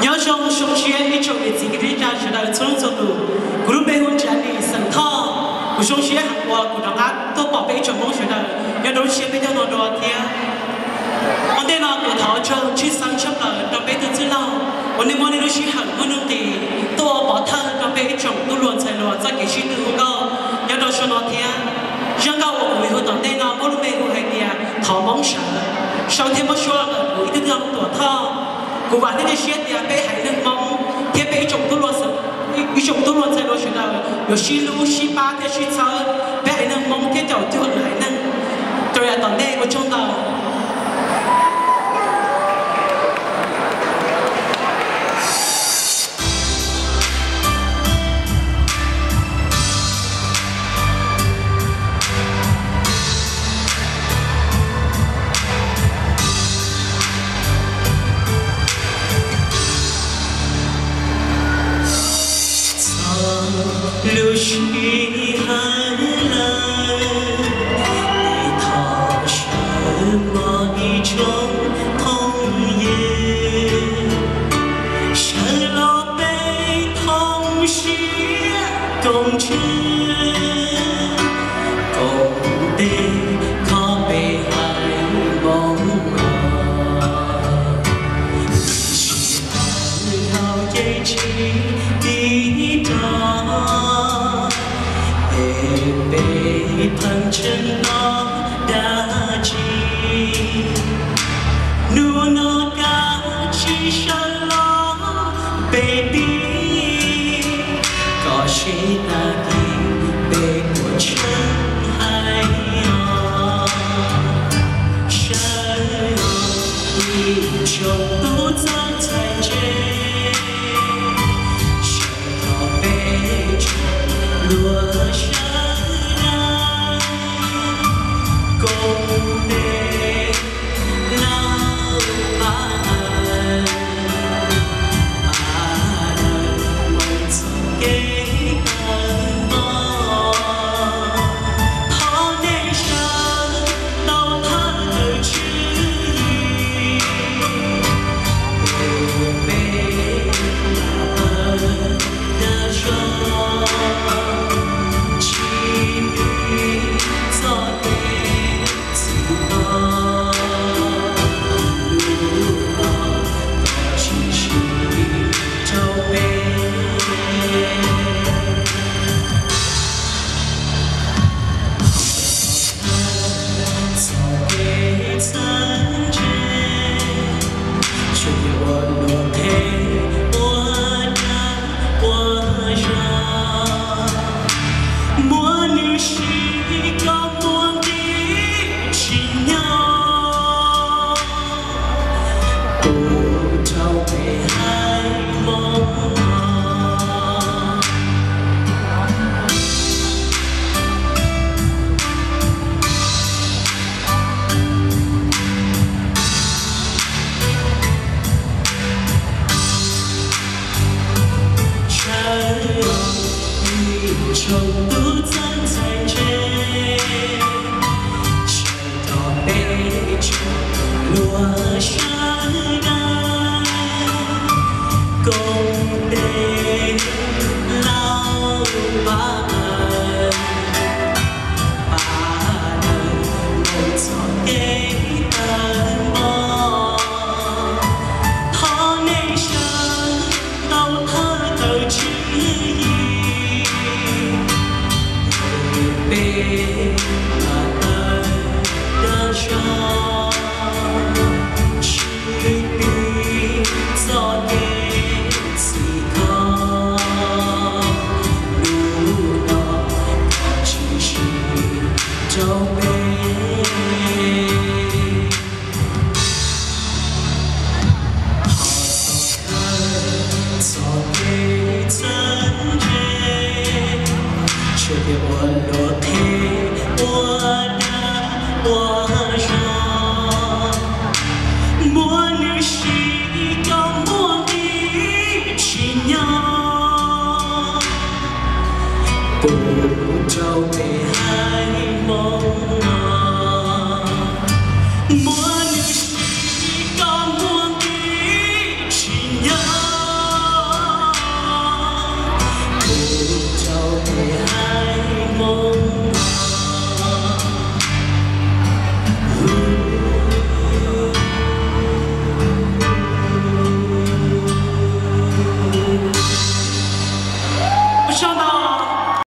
Nyob zoo, zoo siab ib tsoom niam txiv kwv tij neej tsa sawv daws txhua leej txhua tus. Kuv lub npe hu Tsav Lis xeem Thoj. Kuv zoo siab heev uas kuv rov qab tuaj pom peb ib tsoom Hmoob sawv daws nyob rau lub sij hawm peb nyob no dua thiab. Ua ntej no kuv thov ua tsaug tshwj xeeb tshaj plaws rau peb tus txwj laug uas nej muab nej lub sij hawm muaj nuj nqis tuaj ua pov thawj rau peb ib tsoom tub hluas ntxhais hluas txoj kev sib tw hu nkauj nyob rau saum no thiab. Zaj nkauj uas kuv yuav hu tom ntej no muaj lub npe hu hais tias Thov Hmoob sawv, sau thiab muab suab los ntawm kuv ib tug tij laug Tuam Thoj. Kuv vam thiab cia siab tias peb haiv neeg Hmoob thiab peb ib tsoom tub hluas, ib tsoom tub hluas ntxhais hluas sawv daws yuav sib hlub sib pab thiab sib txhawb peb haiv neeg Hmoob thiab caum cuag lwm haiv neeg rau yav tom ntej. Ua tsaug ntau. Txog lub sij hawm lawm, es thov sawv mog ib tsoom phooj ywg, sawv los peb thooj siab koom ntswg, koom tes kho peb haiv Hmoob no. Sij hawm dhau ces tsis tiv rov, es peb pheej tseem tos dab tsi? Hnub no koj tsis sawv los peb pib, koj seb tag kis peb puas tsheej hais os. Sawv os ib tsoom tub txawj txhais ntse, sawv tau peb tsoom hluas sawv daws koom tes lauj pab nawb, pab nawb, mus txoj kev tawm ntoj. Thov nej sawv tau thawj tawm tswv yim, es peb lam tawm dag zog, tsis pib txoj kev txim hnov. Hnub no koj tsis siv rau peb. Txoj kev txawj ntse, tsuas yog ua luag qheb ua dag ua zog. Muab nws siv kom muaj nqis tsim nyog, pub rau peb haiv Hmoob no. Sawv os ib tsoom tub txawj txhais ntse, sawv tau peb tsoom hluas sawv daws koom tes lauj pab nawb, pab nawb, mus txoj kev tawm ntoj. Thov nej sawv tau thawj tawm tswv yim, es peb lam tawm dag zog, tsis pib txoj kev txim hnov. Hnub no koj tsis siv rau peb. Thov txoj kawg txoj kev txawj ntse, tsuas yog ua luag qheb ua dag ua zog. Muab nws siv kom muaj nqis tsim nyog, pub rau peb haiv Hmoob no.